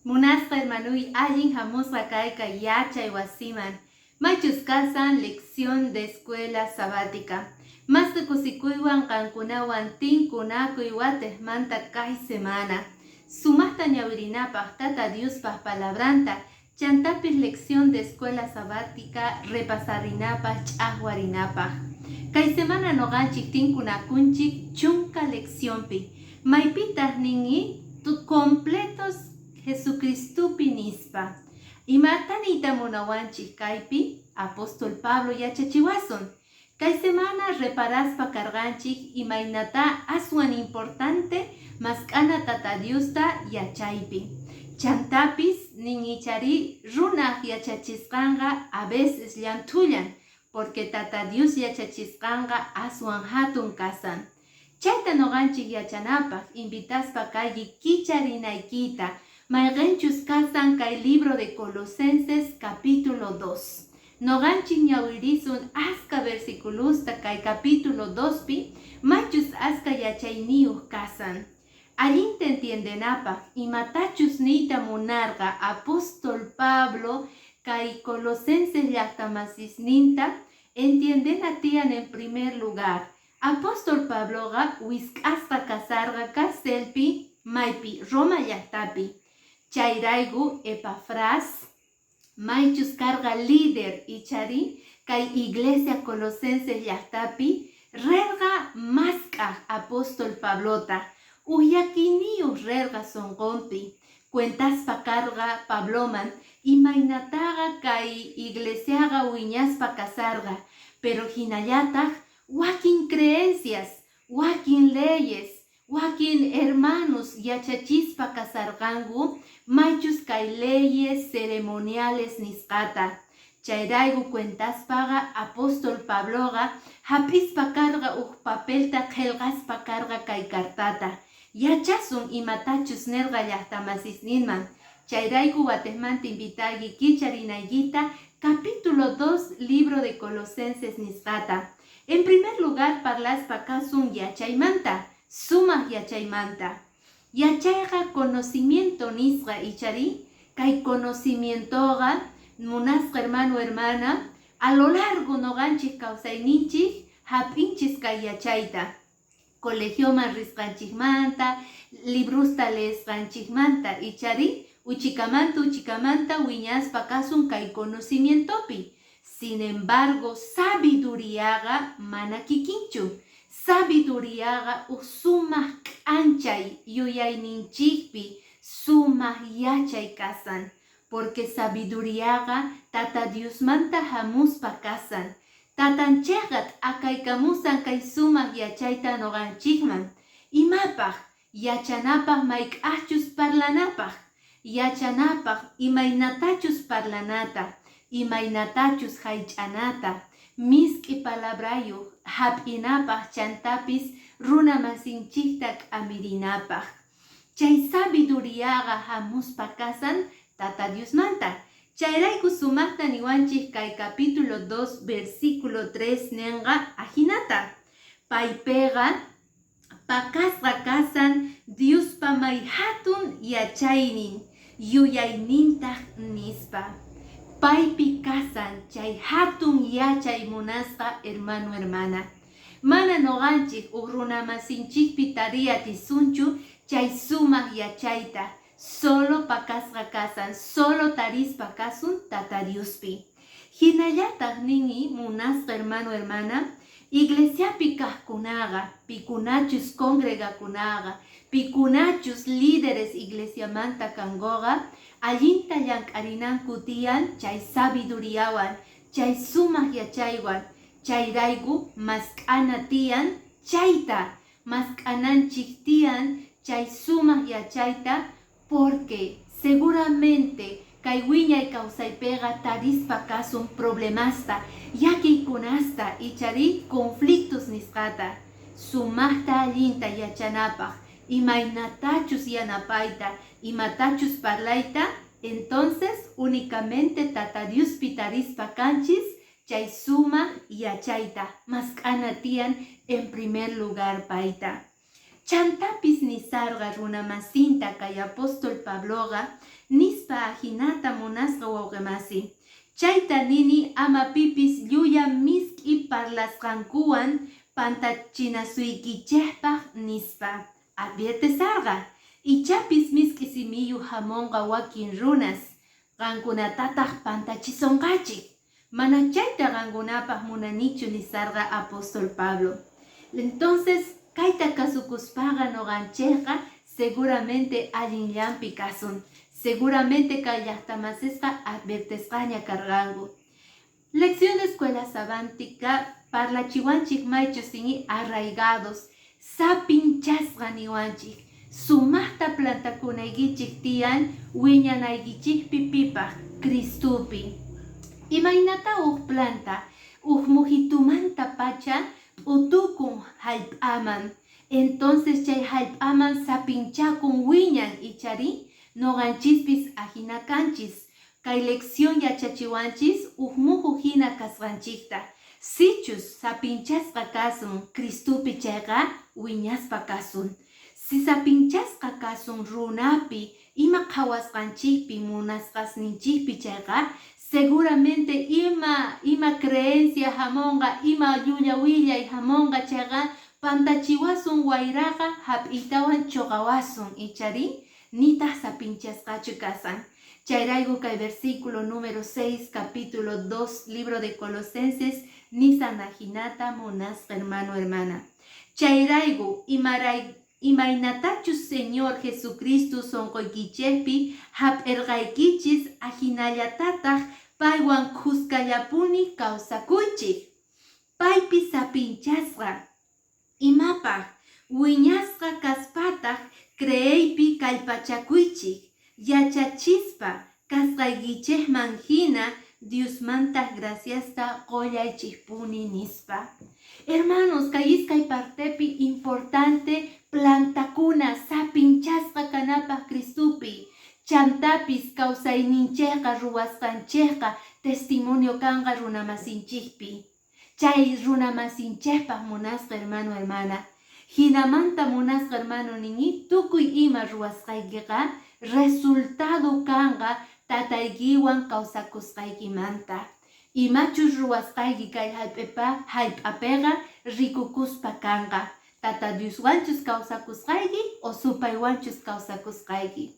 Munasqa hermanuy, allin hamusqa kayqa yachay wasiman. Maychus kasan lección de escuela sabática. Masqa kusikuywan qankunawan tinkunakuy watejmanta kay semana. Sumaqta ñawirinapaq Tata Diospaq palabranta, chantapis lección de escuela sabática repasarinapaq, ch'aqwarinapaq. Kay semana noqanchik tinkunakunchik 10 leccionpi. Maypitaq nin'i completos Jesucristupi nispa. Imata niyta munawanchik kaypi? Apóstol Pablo yachachiwasun. Kay semana reparaspa karqanchik imaynata aswan importante mask'ana Tata Diosta yachaypi. Chantapis nin'ichari runaq yachachisqanqa a veces llanthuyan, porque Tata Dios yachachisqanqa aswan hatun kasan. Chayta noqanchik yachanapaq invitaspa kayki kicharinaykita mayqinchus kasan kay libro de Colosenses capítulo 2. Noqanchik ñawirisun aska versiculusta kay capítulo 2pi, maychus aska yachayniyuq kasan. Allinta entiendenapaq imatachus niyta munarqa apóstol Pablo kay Colosenses llaqtamasisninta, entiendena tiyan en primer lugar. Apóstol Pabloqa wisk'asqa kasarqa carcelpi, maypi? Roma llaqtapi. Chayrayku Epafras, maychus karqa líder ichari kay iglesia Colosenses llaqtapi, rerqa mask'aq apóstol Pablota. Llakiyniyoq rerqa sonqonpi. Cuentaspa karqa Pabloman imaynataqa kay iglesiaqa wiñaspa kasarqa, pero hinallataq wakin creencias, wakin leyes, wakin hermanos yachachispa kasarqanku maychus kay leyes ceremoniales nisqata. Chayrayku cuentaspaqa apóstol Pabloqa hap'ispa karqa uj papelta, qillqaspa karqa kay cartata. Yachasun imatachus nirqa llaqtamasisninman. Chayrayku watejmanta invitayki kicharinaykita capítulo 2 libro de Colosenses nisqata. En primer lugar, parlaspa kasun yachaymanta, sumaq yachaymanta. Yachayqa conocimiento nisqa, ichari? Kay conocimientoqa, munasqa hermano, hermana, a lo largo noqanchik kawsayninchik hap'inchis kay yachayta. Colegioman risqanchikmanta, librusta leesqanchikmanta, ichari? Uchikamanta uchikamanta wiñaspa kasun kay conocimientopi. Sin embargo, sabiduriaqa mana kikinchu. Sabiduriaqa uj sumaq k'anchay yuyayninchikpi, sumaq yachay kasan. Porque sabiduriaqa Tata Diosmanta hamuspa kasan. Tatanchikqa t'akaykamusan kay sumaq yachayta noqanchikman. Imapaq? Yachanapaq mayk'aqchus parlanapaq. Yachanapaq imaynatachus parlanata, imaynatachus haych'anata, misk'i palabrayuq hap'inapaq, chantapis runa masinchikta k'amirinapaq. Chay sabiduriaqa hamuspa kasan Tata Diosmanta. Chayrayku sumaqta niwanchik kay capítulo 2 versículo 3 ninqa ajinata. Paypiqa pakasqa kasan Diospa may hatun yachaynin, yuyaynintaq nispa. Paypi kasan chay hatun yachay, munasqa hermano, hermana. Mana noqanchik uj runamasinchikpi tariy atisunchu chay sumaq yachayta. Solo pakasqa kasan, solo tarispa kasun Tata Diospi. Hinallataq nini, munasqa hermano, hermana, iglesiapi kaqkunaqa, pikunachus congregakunaqa, pikunachus líderes iglesiamanta kankuqa, allinta llank'arinanku tiyan chay sabiduriawan, chay sumaq yachaywan. Chayrayku mask'ana tiyan chayta, mask'ananchik tiyan chay sumaq yachayta, porque seguramente kay wiñay kawsaypiqa tarispa kasun problemasta, llakiykunasta, ichari conflictos nisqata. Sumaqta allinta yachanapaq imaynatachus yanapayta, imatachus parlayta, entonces únicamente Tata Diospi tarispa kanchis chay sumaq yachayta. Mask'ana tiyan en primer lugar payta. Chantapis nisarqa runamasinta kay apóstol Pabloqa nispa ajinata munasqa wawqemasi. Chayta nini ama pipis llulla misk'i parlasqankuwan pantachinasuykichejpaj nispa. Adviertesarqa, ichapis misk'i simiyu hamonqa wakin runas, qankunatataq pantachisonqachik. Mana chayta qankunapaq munanichu nisarqa apóstol Pablo. Entonces, kayta kasukuspaqa noqanchejqa seguramente allinllampi kasun. Seguramente kay llaqtamasisqa advertesqaña karqanku. Lección de escuela sabática parlachiwanchik maychus arraigados, sapinchasqa niwanchik. Sumaqta plantakunaykichik tiyan wiñanaykichikpi pipaq Cristupi. Imaynata uj planta uj mujitumanta pacha p'utukun hallp'aman. Entonces chay hallp'aman sapinchakun wiñan ichari noqanchispis ajina kanchis. Kay lección yachachiwanchis uj muju hina kasqanchikta. Sichus sapinchasqa kasun Cristupi chayqa wiñaspa kasun. Si sapinchasqa kasun runapi ima qhawasqanchikpi munasqasninchikpi chayqa seguramente ima creencia hamonqa ima llulla willay hamonqa chayqa pantachiwasun wayraqa hap'iytawan chuqawasun ichari nitaq sapinchasqachu kasan. Chayrayku kay versículo número 6 capítulo 2 libro de Colosenses nisan ajinata munasqa hermano hermana. Chayrayku imaynatachus Señor Jesucristo sonqoykichejpi hap'irqaykichis ajinallatataq paywan khuskallapuni kawsakuychik. Paypi sapinchasqa imapaq wiñasqa kaspataq creeypi kallpachakuychik yachachispa kasqaykichejman hina Diosmanta graciasta qollaychikpuni nispa. Hermanos, kay iskay partepi importante plantakuna sapinchasqa kanapaq Cristupi. Chantapis kawsayninchejqa ruwasqanchejqa testimonio kanqa runamasinchikpi. Chay runamasinchejpaq munasqa hermano hermana. Hinamanta munasqa hermano nini tukuy ima ruwasqaykiqa resultado kanqa tataykiwan kawsakusqaykimanta. Imachus ruwasqayki kay hallp'apiqa rikukuspa kanqa. Tata Dioswanchus kawsakusqayki o supaywanchus kawsakusqayki.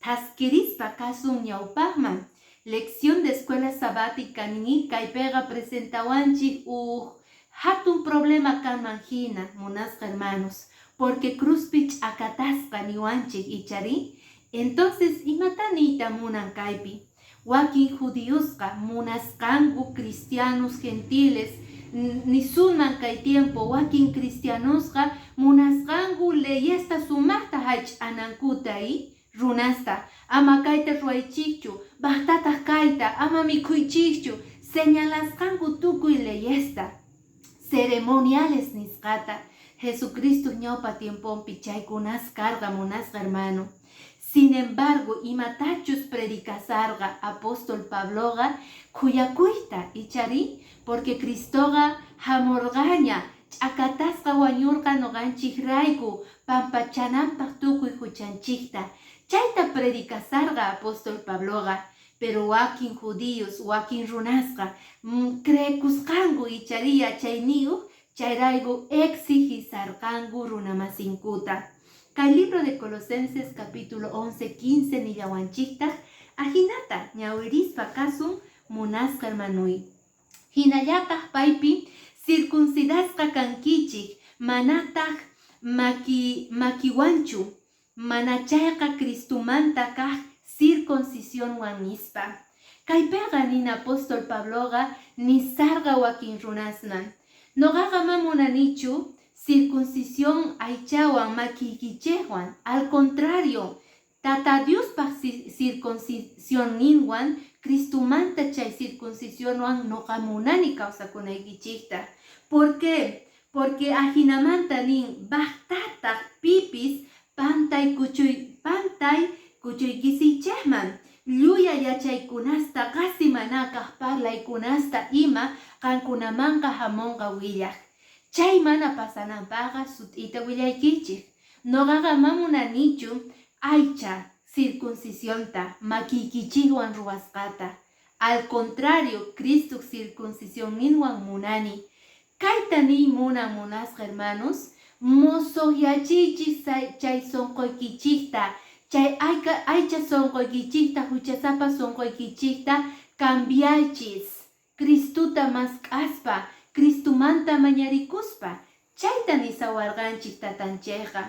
Thaskirispa kasun ñawpaqman. Lección de escuela sabática nini kaypiqa presentawanchik uj hatun problema kanman hina munasqa hermanos, porque cruzpi ch'akatasqa niwanchik ichari. Entonces imata niyta munan kaypi? Wakin judiosqa munasqanku cristianos gentiles nisunman kay tiempo wakin cristianosqa munasqanku leyesta sumaqta hach'anankuta runasta ama kayta ruwaychikchu baqtataq kayta ama mikhuychikchu señalasqanku tukuy leyesta ceremoniales nisqata. Jesucristo ñawpa tiemponpi chaykunas karqa munasqa hermano. Sin embargo, imatachus predicasarqa apóstol Pabloqa khuyakuyta ichari porque Cristoqa hamurqaña ch'akatasqa wañurqa noqanchikrayku pampachananpaq tukuy huchanchikta. Chayta predicasarqa apóstol Pabloqa, pero wakin judíos, wakin runasqa creekusqanku ichari yachayniyuq chayrayku exigizarqanku runamasinkuta. Kay libro de Colosenses capítulo 11, 15 nillawanchiktaq ajinata ñawirispa kasun munasqa hermanuy. Hinallataq paypi circuncidasqa kankichik manataq makiwanchu mana chayqa Cristumanta kaq circuncisionwan nispa. Kaypiqa nin apóstol Pabloqa nisarqa wakin runasman. Noqaqa ma munanichu circuncisión aychawan makiykichejwan. Al contrario, Tata Diospaq circuncisionninwan Cristumanta chay circuncisionwan noqa munani kawsakunaykichikta. ¿Por qué? Porque ajinamanta nin baqtataq pipis pantay kuchuykisiychejman lluya yachaykunasta qasi manakaq parlaykunasta ima qankunamanqa hamonqa willaq. Chay mana pasananpaqqa sut'ita willaykichik. Noqaqa ma munanichu aycha circuncisionta makiykichikwan ruwasqata. Al contrario, Cristoq circuncisionninwan munani. Kayta niy munan, munasqa hermanos, mosoqyachiychis chay sonqoykichikta, chay aycha sonqoykichikta, huchasapa sonqoykichikta cambiaychis. Cristuta mask'aspa, Cristumanta mañarikuspa, chayta nisawarqanchik tatanchikqa.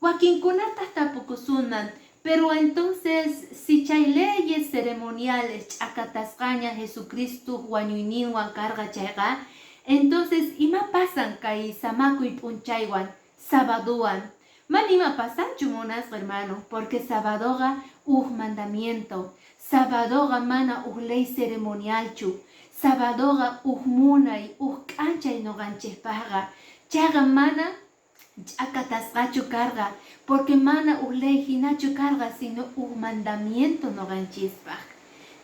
Wakinkunataq tapukusunman, pero entonces, si chay leyes ceremoniales ch'akatasqaña Jesucristo wañuyninwan karqa chayqa, entonces ima pasan kay samakuy p'unchaywan, sabadowan? Mana ima pasanchu, munasqa hermano, porque sabadoqa uj mandamiento. Sabadoqa mana uj ley ceremonialchu. Sabadoqa uj munay, uj k'anchay noqanchikpaqqa. Chayqa mana ch'akatasqachu karqa, porque mana uj ley hinachu karqa, sino uj mandamiento noqanchispaq.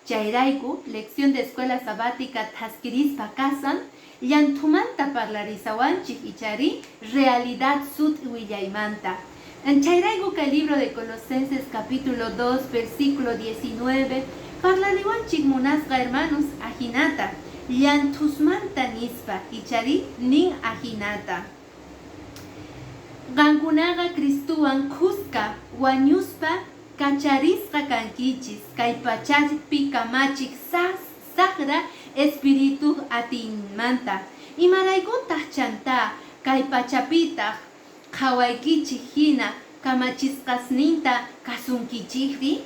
Chayrayku, lección de escuela sabática thaskirispa kasan, llanthumanta parlarisawanchik ichari realidad sut'i willaymanta. Chayrayku kay libro de Colosenses capítulo 2 versículo 19 parlariwanchik, munasqa hermanos, ajinata llanthusmanta nispa, ichari nin ajinata: Qankunaqa Cristuwan khuska wañuspa kacharisqa kankichis kay pachapi kamachik saqra espíritu atinmanta. Imaraykutaq chanta kay pachapitaq qhawaykichik hina kamachisqasninta kasunkichikri?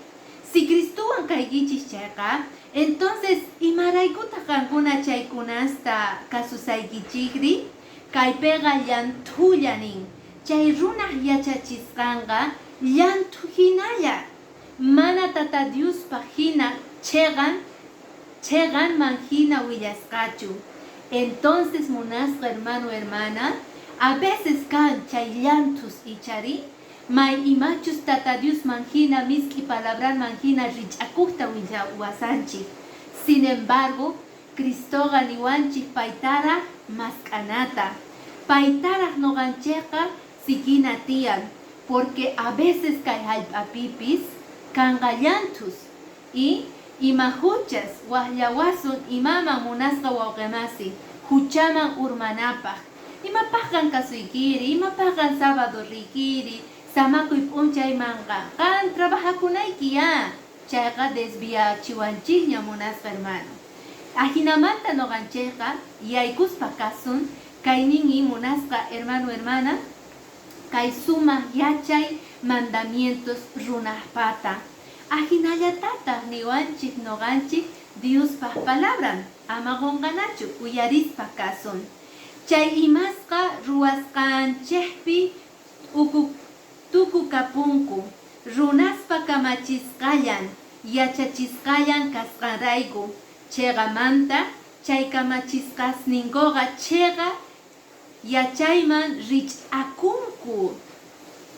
Si Cristuwan kaykichis chayqa, entonces imaraykutaq qankuna chaykunasta kasusaykichikri? Kaypiqa llanthulla nin. Chay runaq yachachisqanqa llanthu hinalla, mana Tata Diospaq hina cheqan cheqanman hina willasqachu. Entonces, munasqa hermano, hermana, a veces kan chay llanthus, ichari? May imachus Tata Diosman hina misk'i palabranman hina rich'akuqta willawasanchik. Sin embargo, Cristoqa niwanchik paytaraq mask'anata. Paytaraq noqanchikqa sikina tiyan, porque a veces kay hallp'apipis kanqa llanthus y ima huchas waqllawasun imaman, munasqa wawqimasi, huchaman urmanapaq. Imapaqqan kasuykiri? Imapaqqan sábado riykiri? Samakuy p'unchaymanqa qan trabajakunayki ya. Chayqa desviachiwanchikña, munasqa hermano. Ajinamanta noqanchikqa yaykuspa kasun kaynin munasqa hermano, hermana, kay sumaq yachay mandamientos runaqpata. Ajinallatataq niwanchik noqanchik Diospaq palabran, ama qunqanachu, uyarispa kasun. Chay imasqa ruwasqanchikpi tukukapunku runaspa kamachisqallan yachachisqallan kasqanrayku. Cheqamanta chay kamachisqasninkuqa cheqa yachayman rich'akunku.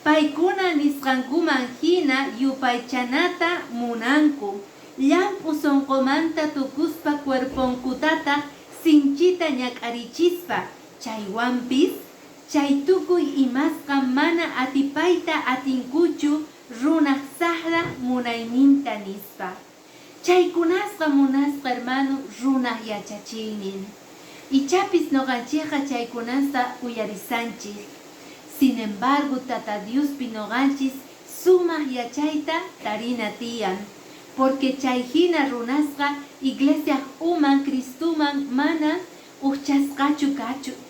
Paykuna nisqankuman hina yupaychanata munanku. Llamp'u sunqumanta tukuspa cuerponkutataq sinchita ñak'arichispa. Chaywanpis chay tukuy imasqa mana atipayta atinkuchu runaq saqra munayninta nispa. Chaykunasqa, munasqa hermano, runaq yachachiynin. Ichapis noqanchikqa chaykunasta uyarisanchik. Sin embargo, Tata Diospi noqanchis sumaq yachayta tarina tiyan. Porque chay hina runasqa iglesiaq uman Cristuman mana ujchasqachu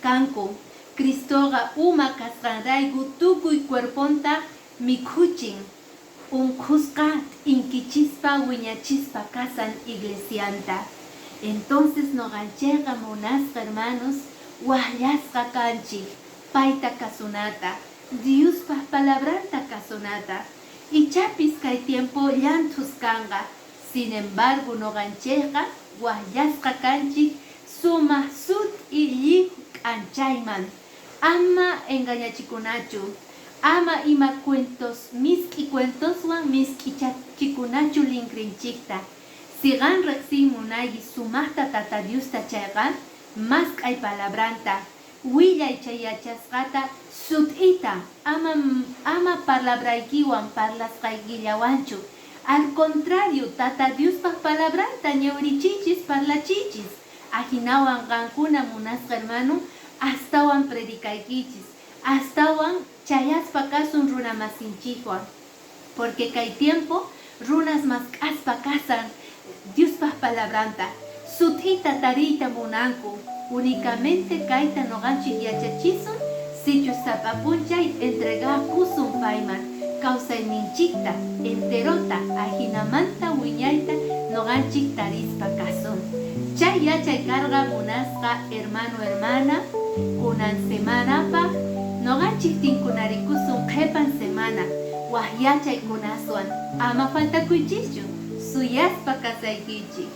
kanku. Cristoqa uma kasqanrayku tukuy cuerponta mikhuchin. Unqusqa t'inkichispa wiñachispa kasan iglesianta. Entonces noqanchikqa, munasqa hermanos, waqllasqa kanchik payta kasunata, Diospaq palabranta kasunata. Ichapis kay tiempo llanthus kanqa. Sin embargo, noqanchikqa waqllasqa kanchik sumaq sut'i lliw k'anchayman. Ama engañachikunachu. Ama ima cuentos, misk'i cuentoswan misk'ichachikunachu linkrinchikta. Si qan riqsiy munayki sumaqta Tata Diosta chayqa, mask'ay palabranta. Willay chay yachasqata sut'ita, ama ama palabraykiwan parlasqaykillawanchu. Al contrario, Tata Diospaj palabranta ñawirichiychis, parlachiychis. Ajinawan qankuna, munasqa hermano, astawan predicaykichis, astawan chayaspa kasun runa masinchikwan. Porque kay tiempo runas mask'aspa kasan Diospaj palabranta, sut'ita tariyta munanku. Únicamente kayta noqanchik yachachisun sichus sapa p'unchay entregakusun payman kawsayninchikta enterota, ajinamanta wiñayta noqanchik tarispa kasun. Chay yachay karqa, munasqa hermano, hermana, kunan semanapaq. Noqanchik tinkunarikusun qhipan semana waj yachaykunaswan. Ama faltakuychischu, suyaspa kasaykichik.